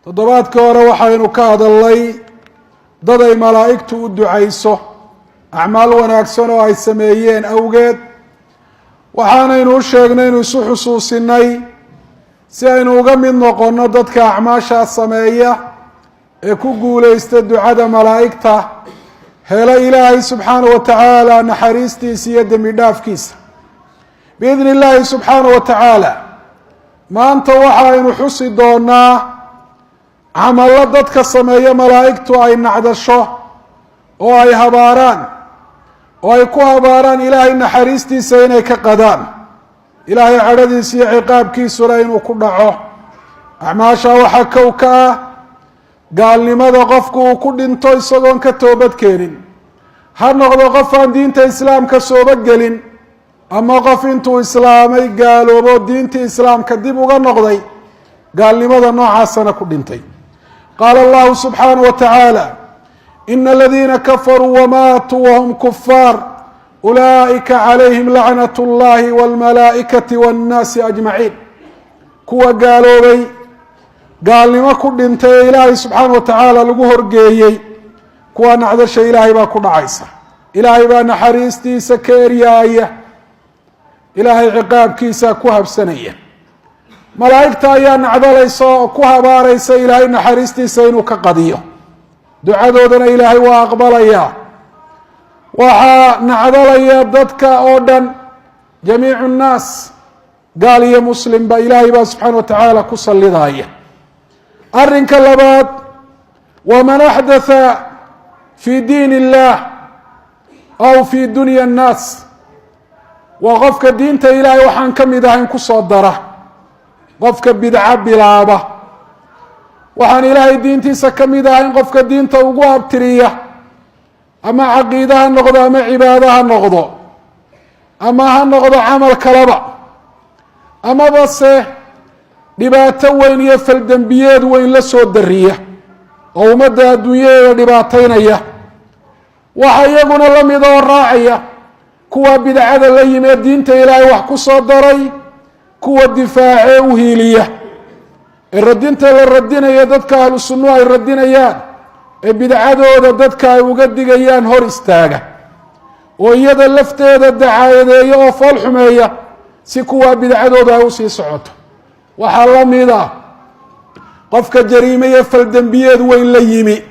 Toddobaadkii hore waxaynu ka hadalnay dad ay malaa'igtu u ducayso acmaal wanaagsan oo ay sameeyeen awgeed. Waxaanaynu u sheegnay inu isu xusuusinay si aynu uga mid noqonno dadka acmaashaa sameeya ee ku guuleysta ducada malaa'igta, helo Ilaahay subxaanahu wa tacaala naxariistiisa iyo dembi dhaafkiisa biidni illaahi subxaanahu wa tacaala. Maanta waxaynu xusi doonaa camallo dadka sameeya malaa'igtu ay nacdasho oo ay habaaraan, oo ay ku habaaraan Ilaahay naxariistiisa inay ka qadaan, Ilaahay cadhadiisa iyo ciqaabkiisuna inuu ku dhaco. Acmaasha waxaa kow ka ah gaalnimada qofku uu ku dhinto isagoon ka toobadkeenin, ha noqdo qof aan diinta Islaamka sooba gelin ama qof intuu islaamay gaaloobo, diintii Islaamka dib uga noqday, gaalnimada noocaasana ku dhintay. Qaala Allahu subxaanahu wa tacaala: "Ina aladiina kafaruu wamaatuu wahum kufaar ulaa'ika calayhim lacnat اllahi wاlmalaa'ikati wاnnaasi ajmaciin." Kuwa gaaloobay, gaalnimo ku dhintay ee Ilaahay subxaana wa tacaala lagu horgeeyey, kuwa nacdasha Ilaahay baa ku dhacaysa, Ilaahay baa naxariistiisa ka eryaaya, Ilaahay ciqaabkiisa ku habsanaya, malaa'igta ayaa nacdalaysa oo ku habaaraysa Ilaahay naxariistiisa inuu ka qadiyo, ducadoodana Ilaahay waa aqbalayaa. Waxaa nacdalaya dadka oo dhan, jamiicu nnaas, gaal iyo muslimba, Ilaahay baa subxaana wa tacaala ku sallidaya. Arrinka labaad waa man axdatha fi diin illah aw fi dunya annaas, waa qofka diinta Ilaahay waxaan ka mid ahayn kusoo dara, qofka bidco bilaaba, waxaan Ilaahay diintiisa ka mid ahayn qofka diinta ugu abtiriya, ama caqiide ha noqdo, ama cibaado ha noqdo, ama ha noqdo camal kalaba, amaba se dhibaato weyn iyo faldembiyeed weyn la soo dariya oo ummadda adduunyadeeda dhibaataynaya. Waxa iyaguna la mid oo raacaya kuwa bidcada la yimi ee diinta Ilaahay wax ku soo daray, kuwa difaacee u hiiliya ee radinta la radinayo, dadka ahlu sunnuhu ay radinayaan ee bidcadooda dadka ay uga digayaan hor istaaga oo iyada lafteeda dacaayadeeya oo fool xumeeya si kuwaa bidcadooda ay usii socoto. Waxaa la mid ah qofka jariime iyo faldembiyeed weyn la yimi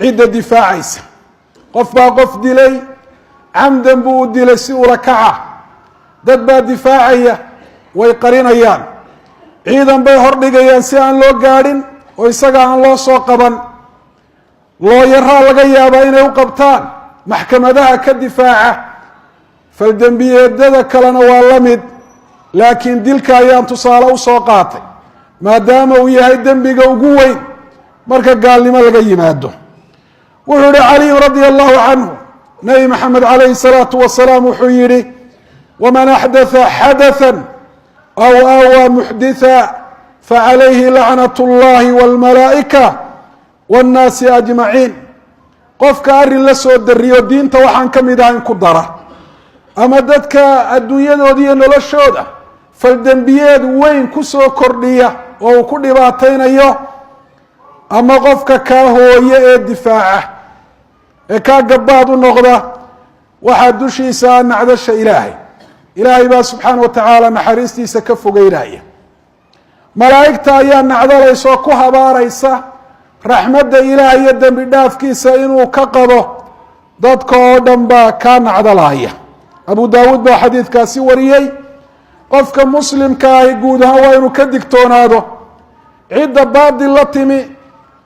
cidda difaacaysa. Qof baa qof dilay, camdan buu u dilay, si ula kaca. Dad baa difaacaya, way qarinayaan, ciidan bay hordhigayaan si aan loo gaadhin oo isaga aan loo soo qaban. Looyaraa laga yaabaa inay u qabtaan, maxkamadaha ka difaaca. Faldembiyeedada kalena waa la mid, laakiin dilka ayaan tusaale usoo qaatay maadaama uu yahay dembiga ugu weyn marka gaalnimo laga yimaado. Wuxuu yihi Caliyu radia Allahu canhu: Nabi Maxamed calayhi salaatu wasalaam wuxuu yihi: "Waman axdatha xadatha aw aawaa muxditha facalayhi lacnat اllahi wاlmalaa'ika wاnnaasi ajmaciin." Qofka arrin la soo dariyo, diinta waxaan ka mid ahayn ku dara, ama dadka adduunyadooda iyo noloshooda faldembiyeed weyn kusoo kordhiya oo uu ku dhibaataynayo, ama qofka kaa hooye ee difaaca ee kaa gabbaad u noqda, waxaa dushiisa nacdasha Ilaahay. Ilaahay baa subxaana wa tacaala naxariistiisa ka fogeynaya, malaa'igta ayaa nacdalaysa oo ku habaaraysa raxmadda Ilaah iyo dembi dhaafkiisa inuu ka qado, dadka oo dhan baa kaa nacdalaya. Abu Daawuud baa xadiidkaasi wariyey. Qofka muslimka ahi guud ahaan waa inuu ka digtoonaado cidda baadil la timi,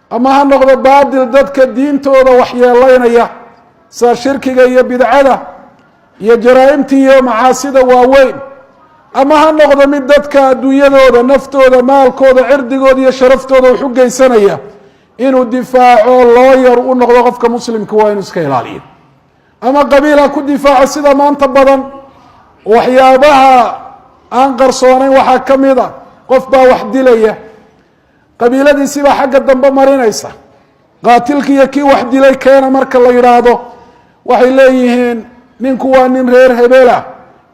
ama ha noqdo baadil dadka diintooda waxyeelaynaya sida shirkiga iyo bidcada iyo jaraa-imta iyo macaasida waaweyn, ama ha noqdo mid dadka adduunyadooda, naftooda, maalkooda, cirdigooda iyo sharaftooda wax u geysanaya. Inuu difaaco, looyar u noqdo, qofka muslimka waa inuu iska ilaaliyo. Ama qabiil ha ku difaaco, sida maanta badan waxyaabaha aan qarsoonayn waxaa ka mid a qof baa wax dilaya, qabiiladiisibaa xagga dambe marinaysa. Qaatilki iyo kii wax dilay keena marka la yidhaahdo, waxay leeyihiin: "Ninku waa nin reer hebelah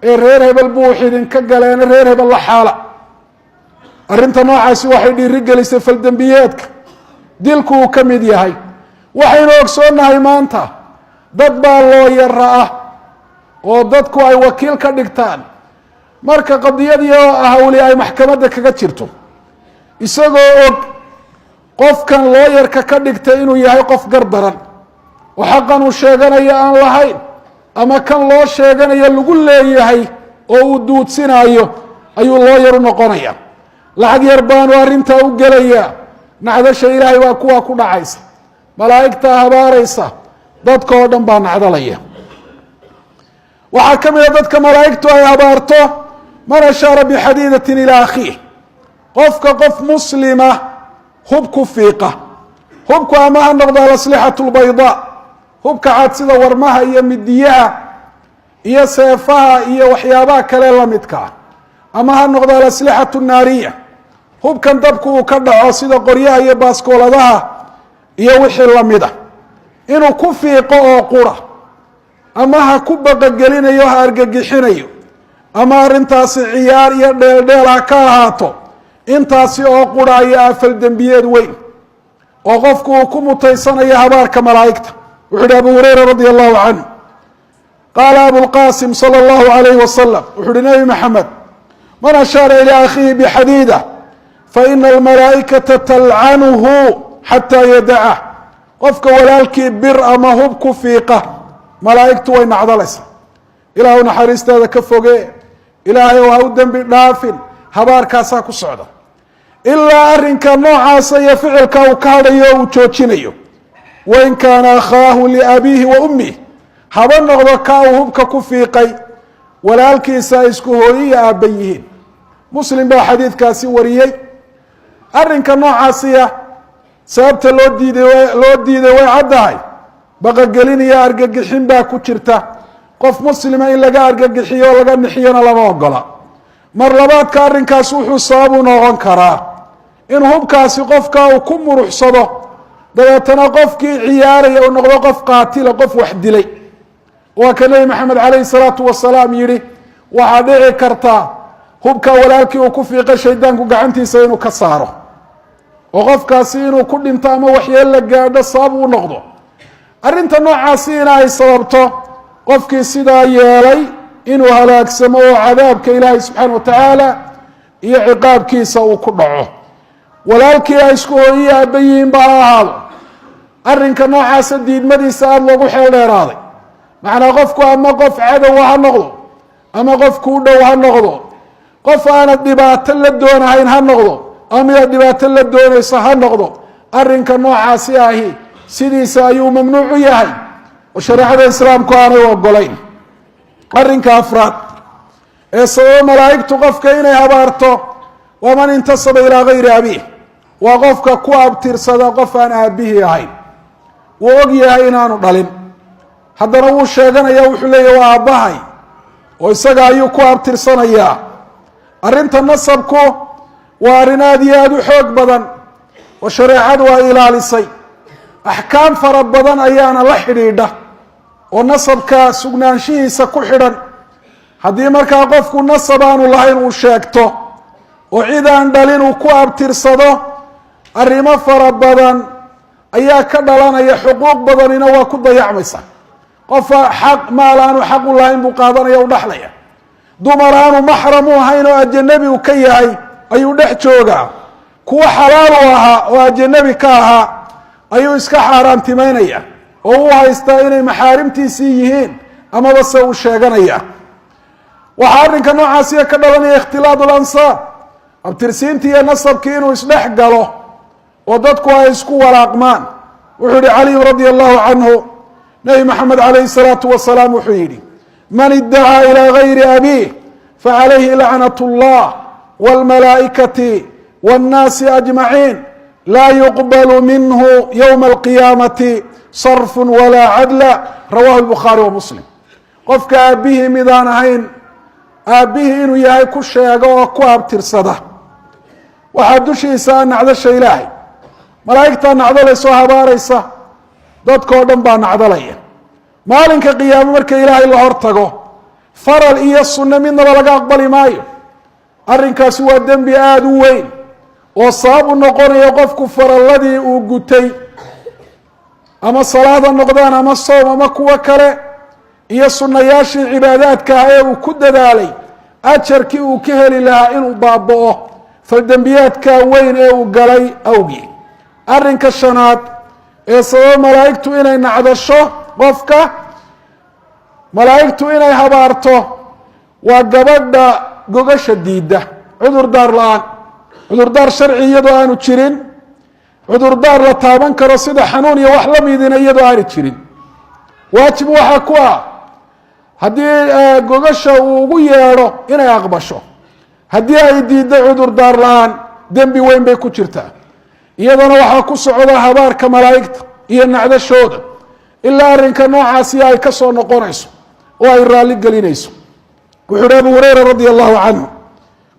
ee reer hebel buu xidinka galeena, reer hebel la xaala." Arrinta noocaasi waxay dhiiri gelisay faldembiyeedka dilku uu ka mid yahay. Waxaynu ogsoonnahay maanta dad baa looyara ah oo dadku ay wakiil ka dhigtaan marka qadiyadii oo hawli ay maxkamadda kaga jirto, isagoo og qofkan looyarka ka dhigtay inuu yahay qof gardaran oo xaqan uu sheeganayo aan lahayn, ama kan loo sheeganayo lagu leeyahay oo uu duudsinaayo, ayuu looyar u noqonaya. Lacag yar baanu arrintaa u gelayaa. Nacdasha Ilaahay baa kuwaa ku dhacaysa, malaa'igtaa habaaraysa, dadka oo dhan baa nacdalaya. Waxaa ka mid a dadka malaa'igtu ay habaarto man ashaara bixadiidatin ilaa akhiih, qofka qof muslima hub ku fiiqa. Hubku ama ha noqdo alaslixatu lbaydaa, hubka cad sida warmaha iyo midiyaha iyo seefaha iyo waxyaabaha kale lamidka ah, ama ha noqdo alaslixatu naariya, hubkan dabku uu ka dhaco sida qoryaha iyo baaskooladaha iyo wixii lamida, inuu ku fiiqo oo qura, ama ha ku baqagelinayo, ha argagixinayo, ama arrintaasi ciyaar iyo dheeldheel ha ka ahaato, intaasi oo qura ayaa afal dembiyeed weyn oo qofku uu ku mutaysanayo habaarka malaa'igta. Wuxu uhi Abu Hureyra radia allahu canhu, qaala Abulqasim sala allahu alayhi wasalam, wuxu uhi Nebi Maxamed: man ashaara ilaa akhiihi bixadiida faina almalaa'ikata talcanuhu xataa yadacah. Qofka walaalkii bir ama hub ku fiiqa, malaa'igtu way nacdalaysa. Ilaahu naxariistaada ka foge, Ilaahay ow ha u dembi dhaafin, habaarkaasaa ku socda ilaa arrinka noocaasa iyo ficilka uu ka hadhayo o uu joojinayo. Wain kaana akhaahu liabiihi wa ummih, haba noqdo ka uu hubka ku fiiqay walaalkiisa ay isku hooyiya aabba yihiin. Muslim baa xadiidkaasi wariyey. Arrinka noocaasiya sababta loo diiday way caddahay: baqagelin iyo argagixin baa ku jirta. Qof muslima in laga argagixiyo o laga nixiyona lama ogola. Mar labaadka, arrinkaasi wuxuu sabab u noqon karaa in hubkaasi qofka uu ku muruxsado, dabeetana qofkii ciyaaraya uu noqdo qof qaatila, qof wax dilay. Waa ka Nebi Maxamed calayhi salaatu wasalaam yihi, waxaa dhici karta hubka walaalkii uu ku fiiqo shaydaanku gacantiisa inuu ka saaro, oo qofkaasi inuu ku dhinto ama waxyeel la gaadho sabab uu noqdo. Arrinta noocaasi ina ay sababto qofkii sidaa yeelay inuu halaagsamo oo cadaabka Ilaahay subxaana wa tacaala iyo ciqaabkiisa uu ku dhaco, walaalkii ay isku hooyiyi aabba yihiinba ha ahaado. Arrinka noocaasa diidmadiisa aada loogu xeel dheeraaday. Macnaa, qofku ama qof cadowa ha noqdo ama qof kuu dhow ha noqdo, qof aanad dhibaato la doonahayn ha noqdo ama midaad dhibaato la doonayso ha noqdo, arrinka noocaasi ahi sidiisa ayuu mamnuuc u yahay oo shareecada Islaamku aanay u ogolayn. Arrinka afraad ee sababo malaa'igtu qofka inay habaarto waa man intasaba ilaa gayri abiih, waa qofka ku abtirsada qof aan aabihii ahayn. Wuu og yahay inaanu dhalin, haddana wuu sheeganaya, wuxuu leeyahy waa aabbahay, oo isaga ayuu ku abtirsanayaa. Arrinta nasabku waa arrin aada iyo aada u xoog badan oo shareecadu ay ilaalisay. Axkaam fara badan ayaana la xidhiidha oo nasabka sugnaanshihiisa ku xidhan. Haddii markaa qofku nasab aanu lahayn uu sheegto oo cid aan dhalin uu ku abtirsado, arrimo fara badan ayaa ka dhalanaya, xuquuq badanina waa ku dayacmaysa. Qofa xaq maal aanu xaq u lahayn buu qaadanaya, u dhaxlaya. Dumar aanu maxram u ahayn oo ajanabi uu ka yahay ayuu dhex joogaa. Kuwo xalaal u ahaa oo ajanabi ka ahaa ayuu iska xaaraantimeynaya oo u haystaa inay maxaarimtiisii yihiin, amaba se uu sheeganaya. Waxaa arrinka noocaasiya ka dhalanaya ikhtilaad alansaab, abtirsiintii iyo nasabkii inuu isdhex galo oo dadku ay isku walaaqmaan. Wuxuu yihi Caliyu radia allahu canhu, Nebi Maxamed calayhi salaatu wasalaam wuxuu yidhi: man iddacaa ilaa gayri abiih facalayhi lacnat اllah wاlmalaa'ikati wاnnaasi ajmaciin, laa yuqbalu minhu ywma alqiyaamati sarfu walaa cadla. Rawahu lbukhaari wa Muslim. Qofka aabbihii midaan ahayn aabbihii inuu yahay ku sheego oo ku abtirsada, waxaa dushiisa a nacdasha Ilaahay, malaa'igtaa nacdalaysoo habaaraysa, dadkoo dhan baa nacdalaya. Maalinka qiyaamo marka Ilaahay la hor tago, faral iyo sunno midnaba laga aqbali maayo. Arrinkaasi waa dembi aada u weyn. Oo sabab u noqonaya qofku faralladii uu gutay, ama salaada noqdaan ama soom ama kuwo kale, iyo sunnayaashii cibaadaadka ah ee uu ku dadaalay, ajarkii uu ka heli lahaa inuu baaba'o faldembiyaadka weyn ee uu galay awgii. Arrinka shanaad ee sababa malaa'igtu inay nacdasho qofka, malaa'igtu inay habaarto, waa gabadha gogasha diidda cudurdaar la-aan, cudurdaar sharci iyadoo aanu jirin, cudurdaar la taaban karo sida xanuun iyo wax la midina iyadoo aanu jirin. Waajib waxaa ku ah haddii gogasha uu ugu yeedho inay aqbasho. Haddii ay diiddo cudurdaar la-aan, dembi weyn bay ku jirtaa. Iyadana waxaa ku socda habaarka malaa'igta iyo nacdashooda ilaa arrinka noocaasi ay ka soo noqonayso oo ay raalli gelinayso. Wuxu uhi Abu Hurayra radia allahu canhu: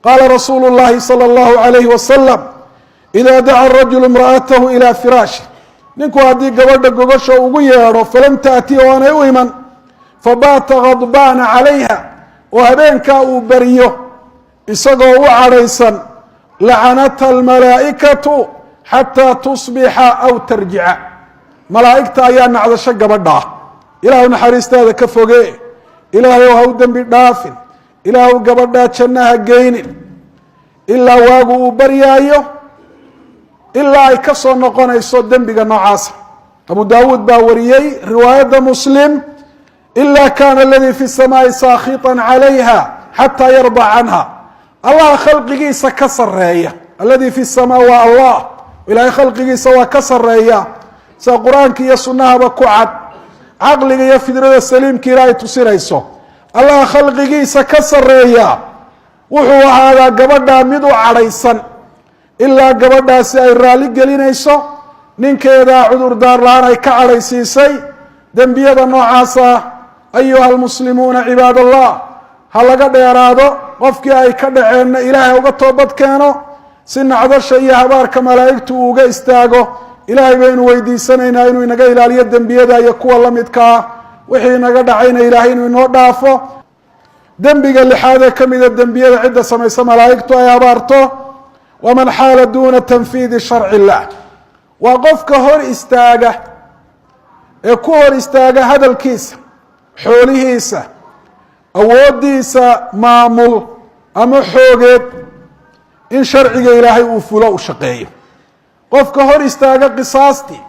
qaala rasuulu llahi sala allahu alayhi wasalam: ida daca rajulu imra'atahu ilaa firaashi, ninku haddii gabadha gogosha ugu yeedho, falam taati, oo aanay u iman, fabaata khadbaana calayha, oo habeenkaa uu beriyo isagoo u cadhaysan, lacanatha almalaa'ikatu xataa tusbixa aw tarjica. Malaa'igta ayaa nacdasho gabadhaa: Ilaahu naxariistaada ka foge, Ilaahay ha u dembi dhaafin, Ilaahu gabadhaa jannaha geynin, ilaa waagu uu baryaayo, ilaa ay ka soo noqonayso dembiga noocaasa. Abu Daawuud baa wariyey. Riwaayadda Muslim: ila kana aladii fi samaai saakhiطa calayha xataa yarda canha. Allaha khalqigiisa ka sareeya, aladii fi samaa waa Allah, Ilaahay khalqigiisa waa ka sareeya, sida Qur-aanka iyo sunahaba ku cad, caqliga iyo fidrada saliimka ilaahay tusinayso. Allaha khalqigiisa ka sareeya wuxuu ahaadaa gabadhaa mid u cadhaysan ilaa gabadhaasi ay raalli gelinayso ninkeedaa cudurdaar la-aan ay ka cadhaysiisay. Dembiyada noocaasa, ayuha almuslimuuna cibaad allah, ha laga dheeraado. Qofkii ay ka dhaceenna Ilaahay uga toobad keeno si nacdasha iyo habaarka malaa'igtu uu uga istaago. Ilaahay baynu weydiisanaynaa inuu inaga ilaaliyo dembiyada iyo kuwa la midka ah, wixii inaga dhacayna Ilaahay inuu inoo dhaafo. Dembiga lixaad ee ka mida dembiyada cidda samaysa malaa'igtu ay habaarto: waman xaala duuna tanfiidi sharci illah, waa qofka hor istaaga ee ku hor istaaga hadalkiisa, xoolihiisa, awooddiisa maamul ama xoogeed in sharciga Ilaahay uu fulo, u shaqeeyo. Qofka hor istaaga qisaastii,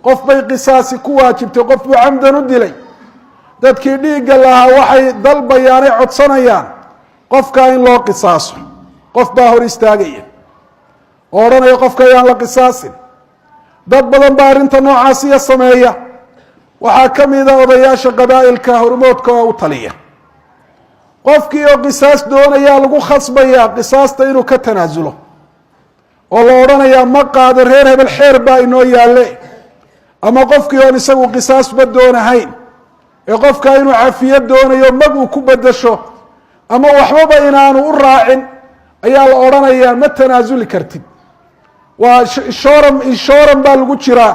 qof bay qisaasi ku waajibtay, qof buu camdan u dilay, dadkii dhiigga lahaa waxay dalbayaanay codsanayaan qofkaa in loo qisaaso. Qof baa hor istaagaya oo odhanaya qofka ayaan la qisaasin. Dad badan baa arrinta noocaasiya sameeya. Waxaa ka mida odayaasha qabaa'ilka hormoodka oo u taliya. Qofkii oo qisaas doonayaa lagu khasbayaa qisaasta inuu ka tanaasulo, oo la odhanayaa ma qaado, reer hebel xeer baa inoo yaalle. Ama qofkii oon isagu qisaasba doonahayn ee qofka inuu cafiyo doonayo, mag uu ku bedasho ama waxbaba inaanu u raacin, ayaa la odhanayaa ma tanaasuli kartid, waa inshoran, inshoran baa lagu jiraa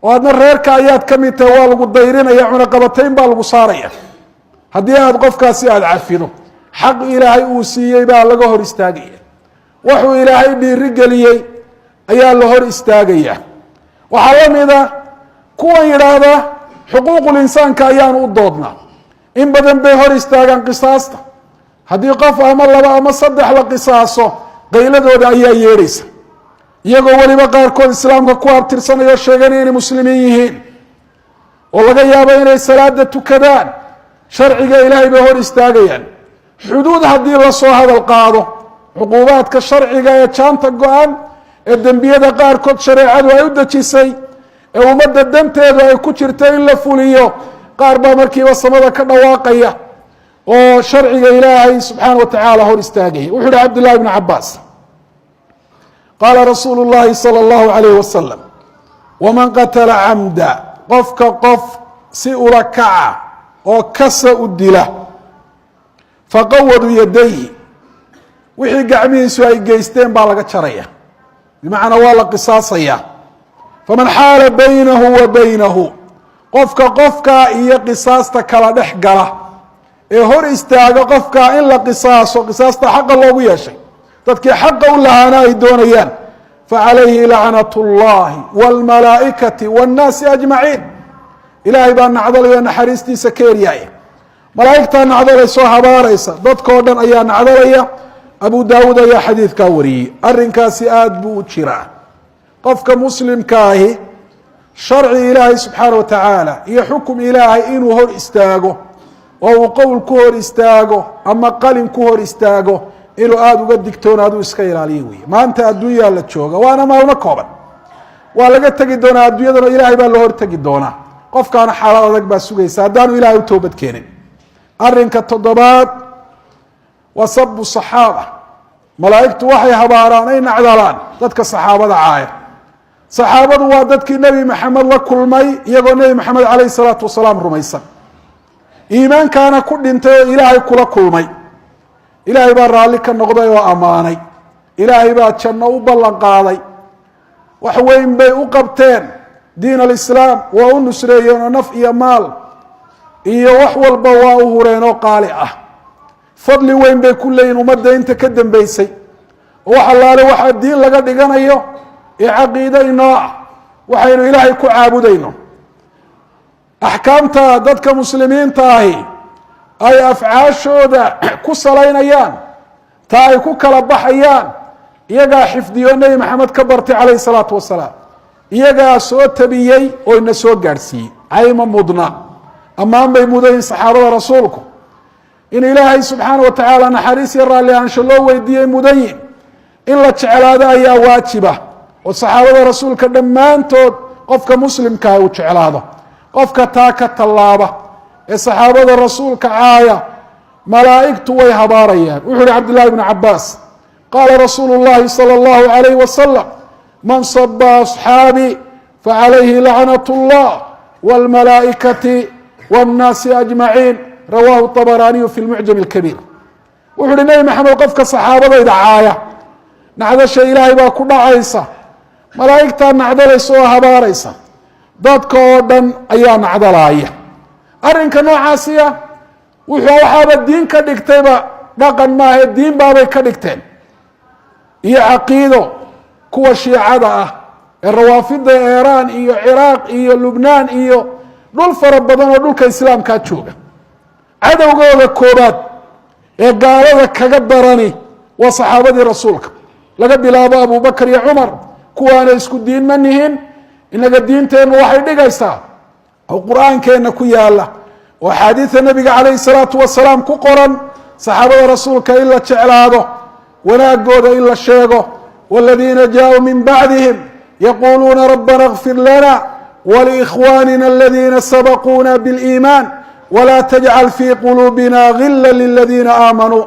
oo adna reerka ayaad ka mid tahay, waa lagu dayrinaya, cunaqabatayn baa lagu saaraya haddii aad qofkaasi aada cafido. Xaq Ilaahay uu siiyey baa laga hor istaagaya, wuxuu Ilaahay dhiiri geliyey ayaa la hor istaagaya. Waxaa la mida kuwan yidhaahda xuquuqul insaanka ayaanu u doodnaa. In badan bay hor istaagaan qisaasta. Haddii qof ama laba ama saddex la qisaaso, qayladooda ayaa yeedhaysa, iyagoo weliba qaarkood islaamka ku abtirsanaya o sheeganaya inay muslimiin yihiin, oo laga yaabo inay salaada tukadaan. Sharciga Ilaahay bay hor istaagayaan. Xuduud haddii lasoo hadal qaado, cuquubaadka sharciga ee jaanta go-an ee dembiyada qaarkood shareecadu ay u dejisay ee ummadda danteedu ay ku jirta in la fuliyo, qaar baa markiiba samada ka dhawaaqaya oo sharciga Ilaahay subxaana wa tacaala hor istaagaya. Wuxu uhi Cabdillahi bnu Cabaas: qaala rasuulu llahi sala allahu alayh wasalam: waman qatala camda, qofka qof si ula kaca oo kasa u dila, faqawaduu yadayhi, wixii gacmihiisu ay geysteen baa laga jaraya, bimacnaa waa la qisaasaya. Faman xaala baynahu wa baynahu, qofka qofkaa iyo qisaasta kala dhex gala ee hor istaaga qofkaa in la qisaaso, qisaasta xaqa loogu yeeshay, Dadkii xaqa u lahaana ay doonayaan. Facalayhi lacnat اllahi wاlmalaa'ikati wاnnaasi ajmaciin. Ilaahay baa nacdalaya, naxariistiisa ka eryaaya, malaa'igtaa nacdalaysa oo habaaraysa, dadkao dhan ayaa nacdalaya. Abu Daawuud ayaa xadiidkaa wariyey. Arrinkaasi aada buu u jiraa. Qofka muslimkaahi sharci Ilaahay subxaana wa tacaala iyo xukum Ilaahay inuu hor istaago oo uu qowl ku hor istaago ama qalin ku hor istaago, inuu aada uga digtoonaadu iska ilaaliyo wey. Maanta adduunyaa la jooga, waana maalmo kooban, waa laga tegi doonaa adduunyadan oo Ilaahay baa loo hortegi doonaa. Qofkaana xaalad adag baa sugaysa haddaanu Ilahay u toobad keenin. Arrinka toddobaad waa sabu saxaaba. Malaa'igtu waxay habaaraan, ay nacdalaan dadka saxaabada caaya. Saxaabadu waa dadkii Nebi Maxamed la kulmay iyagoo Nebi Maxamed calayhi salaatu wasalaam rumaysan, iimaankaana ku dhintay oo Ilaahay kula kulmay. Ilaahay baa raalli ka noqday oo ammaanay. Ilaahay baa janno u ballan qaaday. Wax weyn bay u qabteen diin alislaam, waa u nusreeyeen oo naf iyo maal iyo wax walba waa u hureen oo qaali ah. Fadli weyn bay ku leeyihin ummadda inta ka dambeysay, oo wax allaale waxaa diin laga dhiganayo ee caqiide inoo ah, waxaynu Ilaahay ku caabudayno, axkaamta dadka muslimiinta ahi ay afcaashooda ku salaynayaan, taa ay ku kala baxayaan, iyagaa xifdiyo, Nebi Maxamed ka bartay calayhi salaatu wasalaam, iyagaa soo tabiyey oo ina soo gaadhsiiyey. Cayma mudna, ammaan bay mudayin saxaabada rasuulku. In Ilaahay subxaana wa tacaala naxariis iyo raalli ahaansho loo weydiiyey mudanyin, in la jeclaado ayaa waajiba, oo saxaabada rasuulka dhammaantood qofka muslimkaah uu jeclaado. Qofka taa ka tallaaba ee saxaabada rasuulka caaya, malaa'igtu way habaarayaan. Wuxu uhi Cabdillahi bnu Cabaas: qaala rasuulu llahi salى اllahu alayh wasalam: man saba asxaabii facalayhi lacnat اllah wاlmalaa'ikati wاnnaasi ajmaciin. Rawaahu طabaraaniyu fi lmucjam اlkabiir. Wuxu uhi Nebi Maxamed: qofka saxaabadayda caaya, nacdasha Ilaahay baa ku dhacaysa, malaa'igtaa nacdalaysa oo habaaraysa, dadka oo dhan ayaa nacdalaaya. Arrinka noocaasiya wuxuu waxaaba diin ka dhigtayba, dhaqan maahae, diin baabay ka dhigteen iyo caqiido kuwa shiicada ah ee rawaafida Eeraan iyo Ciraaq iyo Lubnaan iyo dhul fara badan oo dhulka islaamkaa jooga. Cadowgooda koobaad ee gaalada kaga darani waa saxaabadii rasuulka, laga bilaabo Abubakar iyo Cumar. Kuwaana isku diin ma nihin inaga. Diinteennu waxay dhigaysaa oo qur-aankeenna ku yaala oo axaadiida nabiga calayhi salaatu wasalaam ku qoran saxaabada rasuulka in la jeclaado, wanaagooda in la sheego. Wاladiina jaaءuu min bacdihim yaquluuna rabbana اغfir lana wlikhwanina aladina sabaquuna bاliiman wla tajcal fi quluubina gila liladiina aamanuu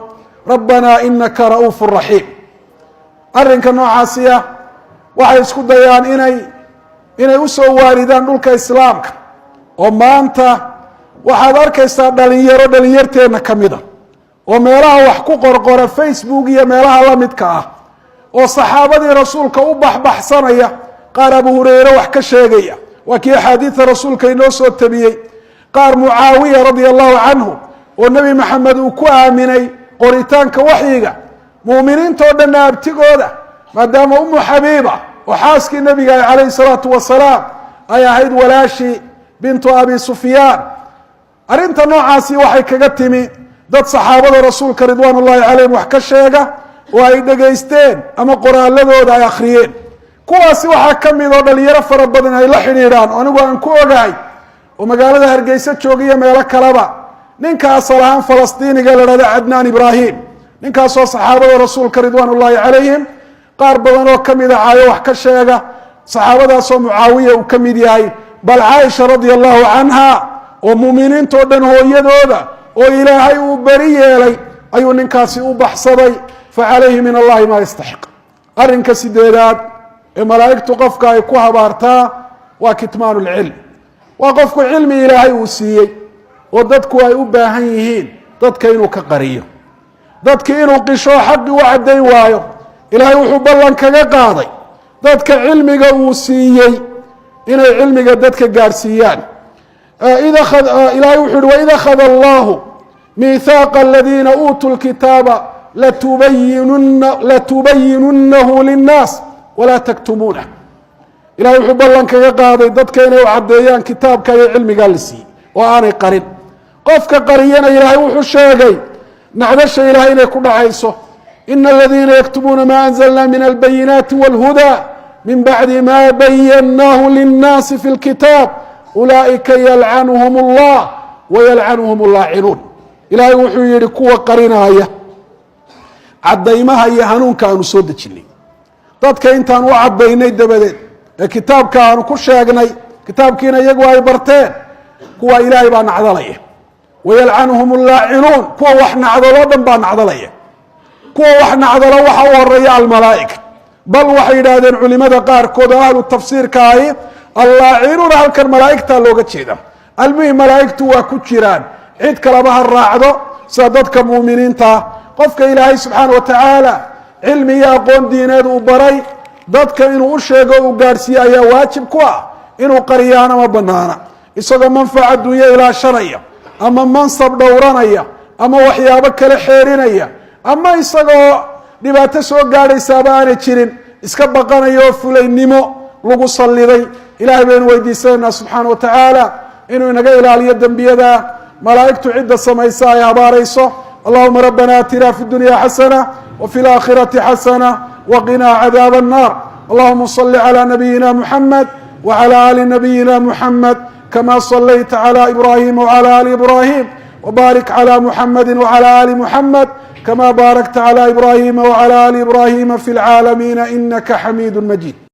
rabbana inaka ra'uuf raxiim. Arrinka noocaasiya waxay isku dayaan inay usoo waaridaan dhulka islaamka, oo maanta waxaad arkaysaa dhalinyaro dhalinyarteenna ka mida oo meelaha wax ku qorqora, Facebook iyo meelaha la midka ah, oo saxaabadii rasuulka u baxbaxsanaya. Qaar Abu Hureyre wax ka sheegaya, waa kii axaadiida rasuulka inoo soo tabiyey. Qaar Mucaawiya radia allahu canhu, oo Nebi Maxamed uu ku aaminay qoritaanka waxyiga, mu'miniintoo dhanna abtigooda, maadaama Umu Xabiiba oo xaaskii nebiga ah calayhi salaatu wasalaam ay ahayd walaashii, bintu Abi Sufyaan. Arrinta noocaasi waxay kaga timi dad saxaabada rasuulka ridwaan ullahi calayhim wax ka sheega oo ay dhegaysteen ama qoraaladooda ay akhriyeen. Kuwaasi waxaa ka mid oo dhalinyaro fara badan ay la xidhiidhaan oo anigu aan ku ogahay oo magaalada Hargeysa joogiyo meelo kaleba, ninka asal ahaan Falastiiniga la dhahda Cadnaan Ibraahim, ninkaasoo saxaabada rasuulka ridwaan ullahi calayhim qaar badan oo kamida caayo, wax ka sheega, saxaabadaasoo Mucaawiya uu ka mid yahay, bal Caaisha radia allahu canha oo muuminiintoo dhan hooyadooda oo Ilaahay uu beri yeelay ayuu ninkaasi u baxsaday. Fa calayhi min allahi maa yastaxiq. Arrinka sideedaad ee malaa'igtu qofka ay ku habaartaa waa kitmaanu lcilm. Waa qofku cilmi Ilaahay uu siiyey oo dadku ay u baahan yihiin dadka inuu ka qariyo, dadki inuu qisho, xaqi u caddayn waayo. Ilaahay wuxuu ballan kaga qaaday dadka cilmiga uu siiyey inay cilmiga dadka gaadhsiiyaan. Ilaahay wuxu uhi: waid akhada allahu miithaaqa aladiina uutuu lkitaaba Latubayinunnahu linnaas walaa taktumuunah. Ilahay wuxuu ballan kaga qaaday dadka inay u caddeeyaan kitaabka iyo cilmigaa la siiyey oo aanay qarin. Qofka qariyana ilaahay wuxuu sheegay nacdasha ilahay inay ku dhacayso. Ina aladiina yaktumuuna ma anzalna min albayinaati wاlhuda min bacdi ma bayannaahu linnaasi fi lkitaab ulaa'ika yalcanuhum اllah wayalcanuhum اllaacinuun. Ilaahay wuxuu yihi kuwa qarinaaya caddaymaha iyo hanuunka aanu soo dejinay dadka intaan u caddaynay dabadeed ee kitaabka aanu ku sheegnay, kitaabkiina iyagu ay barteen, kuwa ilaahay baa nacdalaya. Wayalcanuhum allaacinuun, kuwa wax nacdaloo dhan baa nacdalaya. Kuwa wax nacdalo waxa u horeeya almalaa'ika. Bal waxay yidhaahdeen culimada qaarkood oo ahlu tafsiirka ahi, allaacinuuna halkan malaa'igtaa looga jeeda. Almuhim, malaa'igtu waa ku jiraan, cid kaleba ha raacdo sida dadka muuminiintaa. Qofka ilaahay subxaana wa tacaala cilmi iyo aqoon diineed uu baray, dadka inuu u sheego uu gaadhsiiye ayaa waajib ku ah. Inuu qariyaana ma banaana, isagoo manfac adduunyo ilaashanaya ama mansab dhowranaya ama waxyaabo kale xeerinaya ama isagoo dhibaato soo gaadhaysaaba aanay jirin iska baqanaya oo fulaynimo lagu salliday. Ilahay baynu weydiisanaynaa subxaana wa tacaala inuu inaga ilaaliyo dembiyada malaa'igtu cidda samaysa ay habaarayso. Allahuma rabbana aatina fi dunya xasana wfi اlaakhirati xasana waqinaa cadaab الnar. Allahuma صli عlى nabiyina muxamed wعlى ali nabiyina muxamed kama صlayta عlى ibrahim wعlى ali ibrahim, wbarik عlى muxamedi wعlى ali muxamed kama barakta عlى ibrahima wعlى ali ibrahima fi اlcaalamiina inaka xamiid majid.